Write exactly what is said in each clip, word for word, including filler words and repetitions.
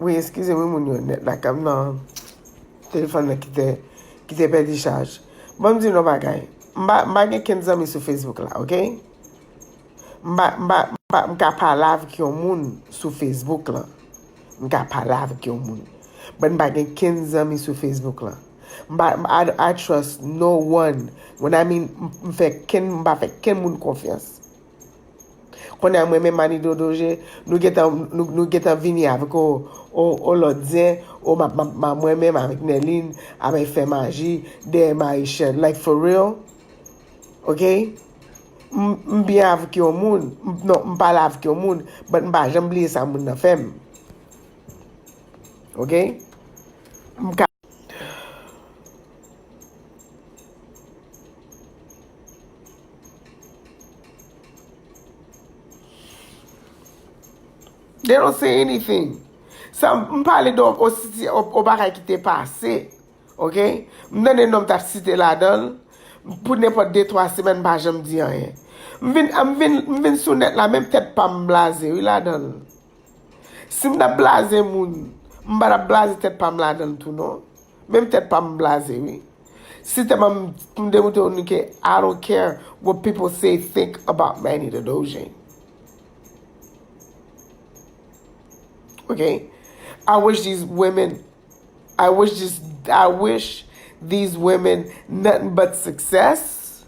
Wi, eskize m, wi, moun yo nèt la, kòm nan telefòn nan ki te, ki te pèdi chaj. Ban m di nou yon bagay. M pa, m pa gen kenn zanmi sou Facebook la, oke? M pa, m pa, m pa, m ka pale avèk yon moun sou Facebook la. M ka pale avèk yon moun. But m pa gen kenn zanmi sou Facebook la. M pa, I, I trust no one. When I mean, m, m fè kenn, m pa fè kenn moun konfyans. Kounye a mwen menm Manny Dodoje, nou gentan, nou, nou gentan vini avèk o, o, o lòt zen, o m ap, m ap, m ap mwen menm avèk Nèlin, ap fè maji, dèyè Maïchelle. Like, for real? Oke? M, m byen avèk yon moun, m, non, m pale avèk yon moun, but m pa janm bliye sa moun nan fè m. Oke? M ka They don't say anything. Sa m pale de yon, yon siti-, yon, yon bagay ki te pase. Oke? M tande non m t ap site ladan l. Pou nenpòt de twa semèn, m pa janm di anyen. M vin, m vin, m vin sou nèt la, menm tèt pa m blaze, wi, ladan l. Si m t ap blaze moun, m pa t ap blaze tèt pa m ladan l tou, non. Menm tèt pa m blaze, wi. Si tèt pa m, m demoute w ke I don't care what people say, think about Manny the Doge. Okay? I wish these women, I wish this, I wish these women nothing but success.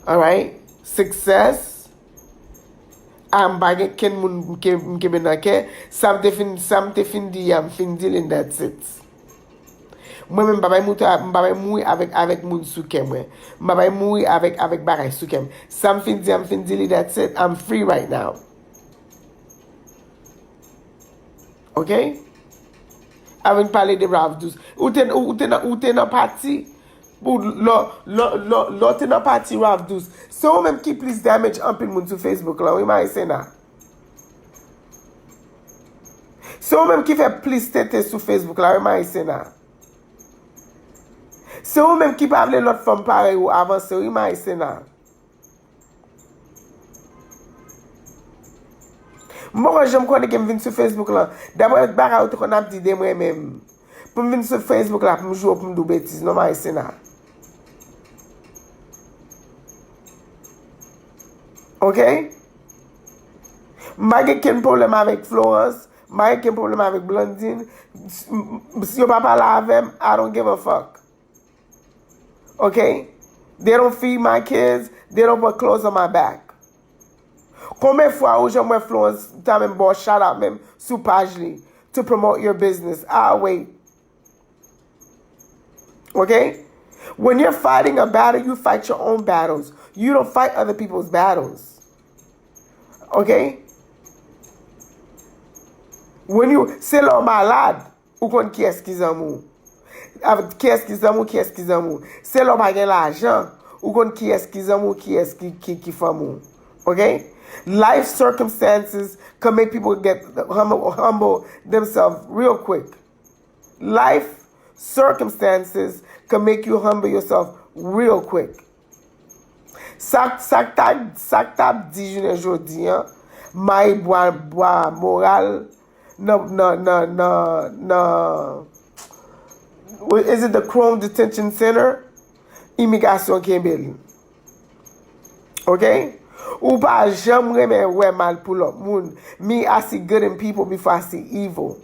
All right? Success. A, m pa gen kenn moun m ke-, m kenbe nan kè. Sa m te fin, sa m te fin di a, m fin di l and that's it. Mwen menm, m pa bay moute, m pa bay mouri avèk, avèk moun sou kè mwen. M pa bay mouri avèk, avèk bagay sou kè m. Sa m fin di a, m fin di li, that's it. I'm free right now. Ok? Avèk pale de Ralph Douce. Ou te, ou te nan, ou te nan pati. Pou lò, lò, lò, lò te nan pati Ralph Douce. Se ou menm ki plis damage anpil moun sou Facebook lan, wi, Maïsena. Se ou menm ki fè plis tenten sou Facebook la, wi, Maïsena. Se ou menm ki pa vle lòt fanm parèy ou avanse, wi, Maïsena. M poko janm konnen ke m vin sou Facebook lan. Daprè bagay ou te konn ap di de mwen menm. Pou m vin sou Facebook la, pou m joure, pou m di w betiz, non, Maïsena. Ok? M pa gen kenn pwoblèm avèk Florence. M pa gen kenn pwoblèm avèk Blandine. S-, m-, m-, si yo pa pale avè m, I don't give a fuck. Ok? They don't feed my kids. They don't put clothes on my back. Konbyen fwa ou janm wè Florence ta menm ba w shout out menm sou paj li to promote your business? Ah, wait. Okay? When you're fighting a battle, you fight your own battles. You don't fight other people's battles. Okay? When you, se lè w malad, ou konn kiyès ki zanmi w. Avèk kiyès ki zanmi w, kiyès ki zanmi w. Se lè w pa gen lajan, ou konn kiyès ki zanmi w, kiyès ki, ki, ki fanmi w. Okay? Life circumstances can make people get humble, humble themselves real quick. Life circumstances can make you humble yourself real quick. Sa, sa k ta, sa k ta ap di jounen jodi an, mayi bwa, bwa moral nan, nan, nan, nan, nan, is it the Chrome Detention Center? Imigrasyon kenbe l. Ok? Ou pa janm renmen wè mal pou lòt moun. Me, I see good in people before I see evil.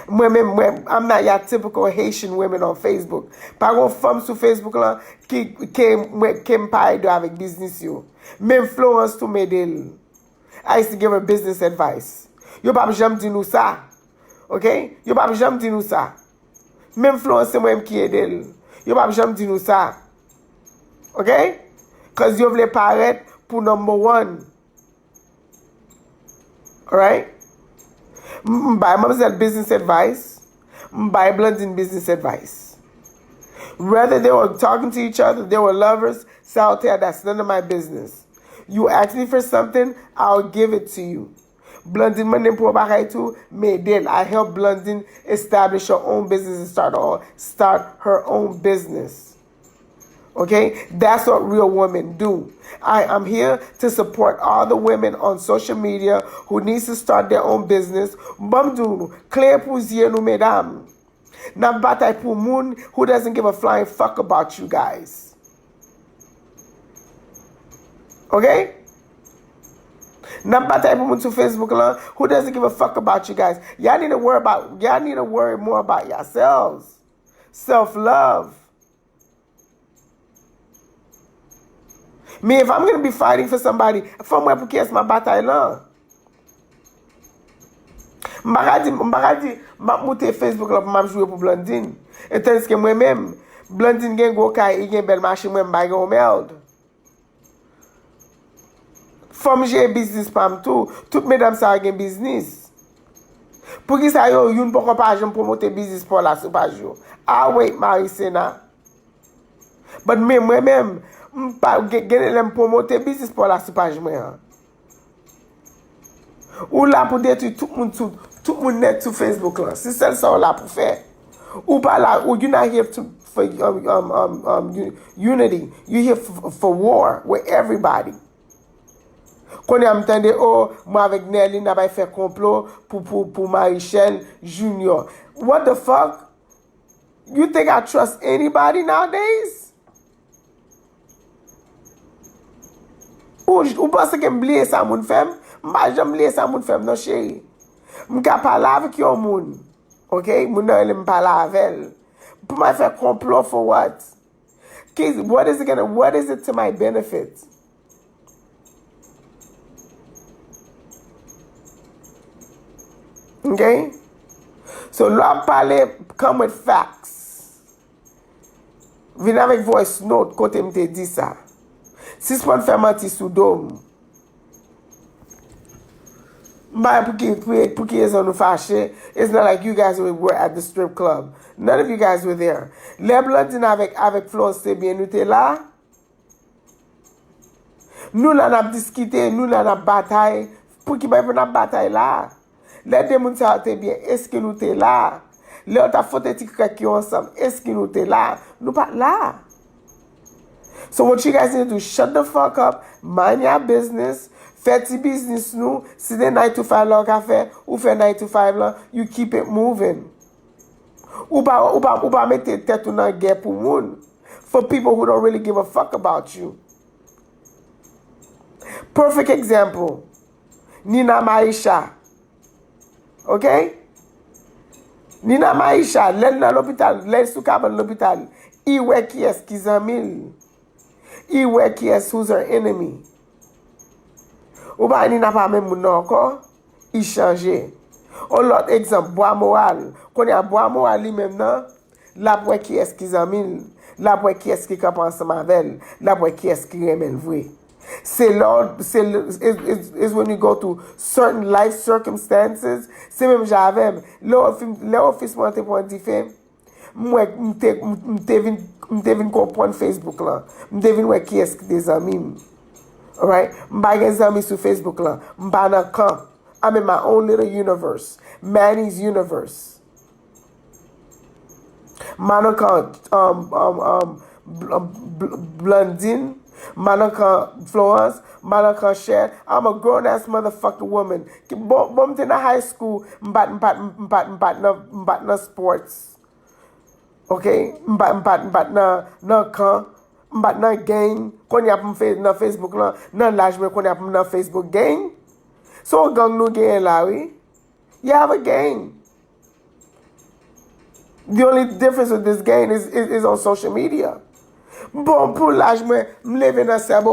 Mwen menm, mwen, I'm not your typical Haitian women on Facebook. Pa gen fanm sou Facebook lan ki, ke mwen, ke m pa ede avèk biznis yo. Menm Florence tou m ede l. I used to give her business advice. Yo p ap janm di nou sa. Ok? Yo p ap janm di nou sa. Menm Florence, se mwen menm ki ede l. Yo p ap janm di nou sa. Ok? Cause yo vle parèt pou number one. Alright? M, m bay manmzèl business advice. M bay Blandine business advice. Whether they were talking to each other, they were lovers, sa yo te a, that's none of my business. You ask me for something, I'll give it to you. Blandine mande m pou yon bagay tou, m ede l. I help Blandine establish her own business and start her, start her own business. Okay? That's what real women do. I am here to support all the women on social media who needs to start their own business. Ban m di nou, kle pou zye nou, medam. N ap batay pou moun who doesn't give a flying fuck about you guys. Okay? N ap batay pou moun sou Facebook lan who doesn't give a fuck about you guys. Y'all need to worry about, y'all need to worry more about yourselves. Self love. Me, if I'm gonna be fighting for somebody, fò m wè pou kiyès m ap batay lan. M pa ka di, m pa ka di, m ap moute Facebook lan pou m ap joure pou Blondine. E tandiske mwen menm, Blondine gen gwo kay, li gen bèl machin, mwen m pa gen yon mèd. Fò m jere biznis pa m tou. Tout medam sa yo gen biznis. Poukisa yo, youn poko pa janm pwomote biznis pa w la sou paj yo? Ah, wait, Marisena. But men mwen menm, m pa gen, gen lè m pwomote biznis pa w la sou paj mwen an. Ou la pou detwi tout moun sou, tout moun nèt sou Facebook lan. Se sèl sa w la pou fè. Ou pa la, ou, you not here to, for um, um, um, um, u- unity. You here for, for war with everybody. Kounye a m tande, oh, mwen avèk Nelly n ap al fè konplo pou, pou, pou Marichelle Junior. What the fuck? You think I trust anybody nowadays? Ou, ou panse ke m bliye sa moun fè m? M pa janm bliye sa moun fè m, non, cheri. M ka pale avèk yon moun, ok? Moun nan rele m pale avè l. Pou m al fè konplo for what? Ki, what is it gonna, what is it to my benefit? Ok? So, lè w ap pale, come with facts. Vin avèk voice note kote m te di sa. Sispann fè manti sou do m. M pa wè pou ki, pou, pou ki rezon nou fache. It's not like you guys were, were at the strip club. None of you guys were there. Lè Blondine avèk, avèk Florence te byen, nou te la. Nou la n ap diskite, nou la n ap batay. Pou ki bay pou n ap batay la? Lè de moun sa yo te byen, èske nou te la? Lè yo t ap fwote ti krèk yo ansanm, èske nou te la? Nou pa t la. So what you guys need to do, shut the fuck up, mind your business, fè ti biznis nou. Si de nine to five la w ka fè, ou fè nine to five lan, you keep it moving. Ou pa, ou pa, ou pa mete tèt ou nan gè pou moun. For people who don't really give a fuck about you. Perfect example. Nina Maisha. Ok? Nina Maisha, lè l nan lopital, lè l sou kabann lopital, li wè kiyès ki zanmi l. Li wè kiyès who's her enemy. Ou pa Nina pa menm moun nan ankò. Li chanje. On lòt egzanp, Bwa Moral. Kounye a, Bwa Moral li menm nan, l ap wè kiyès ki zanmi l, l ap wè kiyès ki kanpe ansanm avè l, l ap wè kiyès ki renmen l vre. Se lè w, se lè, is, is, is when you go through certain life circumstances, se menm jan avè m. Lè ofis, lè ofis mwen te pran dife, m wè, m te, m, m te vin, m te vin konprann Facebook lan. M te vin wè kiyès ki te zanmi m. Alright? M pa gen zanmi sou Facebook lan. M pa nan kan. I'm in my own little universe. Manny's universe. M pa nan kan, um, um, um, Bl- Bl- Blondine. M pa nan kan Florence. M pa nan kan Cher. I'm a grown ass motherfucking woman. Ki- Bon, bon, m te nan high school. M pa t, m pa t, m pa t, m pa t nan, m pa t nan sports. Ok? M pa, m pa, m pa t nan, nan kan. M pa t nan gang. Kounye a pou m fe- nan Facebook lan. Nan laj mwen kounye a pou m nan Facebook gang. Se yon gang nou genyen la, wi. You have a gang. The only difference with this gang is, is, is on social media. Bon, pou laj mwen, m leve nan sèbo.